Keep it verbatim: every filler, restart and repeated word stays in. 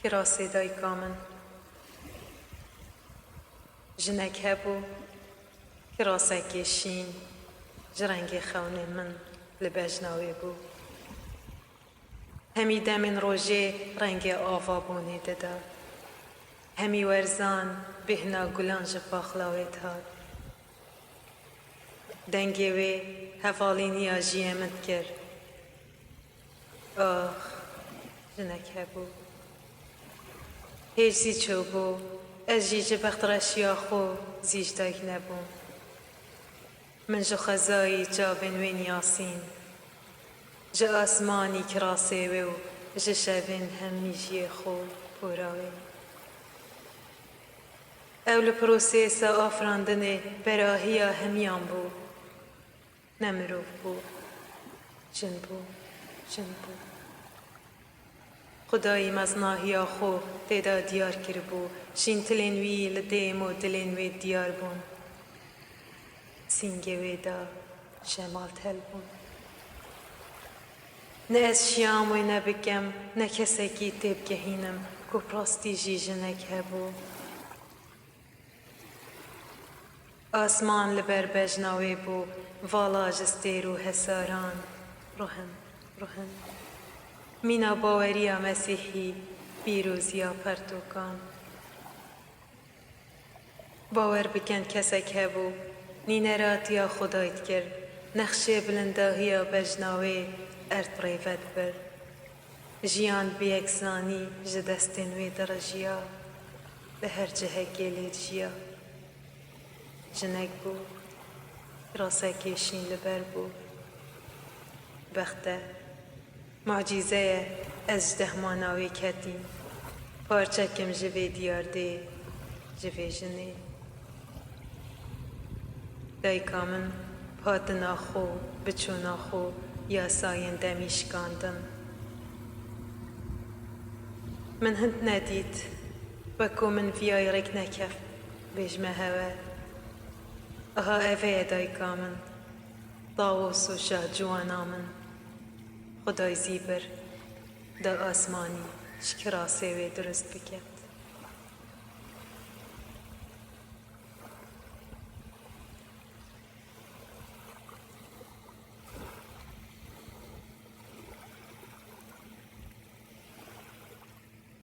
Kirasê dayika min. Jinek hebû, kirasekê şîn ji rengê xewnên min li bejna wê bû. Hemî demên rojê rengê ava bonê dida. Hemî werzan bêhna gulan ji paxla wê dihat. Dengê wê hevalîniya jiyê min dikir. Ax, jinek hebû. Hêj zî çûbû, ez jî ji bextreşiya xwe zî ji dayik nebûm. Min ji xwezayî çavên wê niyasîn. Ji asmanî kirasê wê û ji şevên hemî jiyê xwe pora wê. Ew li prosesa afirandinê berahiya hemiyan bû. Ne mirov bû, jin bû, jin bû. Xwedayî meznahiya xwe tê de diyar kiribû, şîntilên wî li dêm û dilên wê diyar bûn. Sîngê wê de şemal tel bûn. Ne ez şiyam wê ne bikem, ne kesekî tê bigehînim ku bi rastî jî jinek hebû. Asman li ber bejna wê bû, vala ji stêr û hesaran, ruhin, ruhin. Mîna baweriya Mesîhî, pîroziya pertokan. Bawer bikin, kesek hebû, nîneratiya Xwedayî dikir, nexşê bilindahiya bejna wê erd rêve dibir. Jiyan bi yeksanî ji destên wê dirijiya, li her cihekê lê dijiya. Jinek bû, kirasekê şîn li ber bû. Bext e, mucîze ye, ez ji dehmana wê ketîm. Parçekim ji vê diyardê, ji vê jinê. Dayika min bi hatina xwe, bi çûna xwe yasayên demî şikandin. Min hind nedît, wek ku min viyayî rêk nekeft, bêjme hewe. Aha ev e dayika min, Tawus û şahciwana min. Xwedayî zî bir, da asmanî ji kirasê wê dirust bike.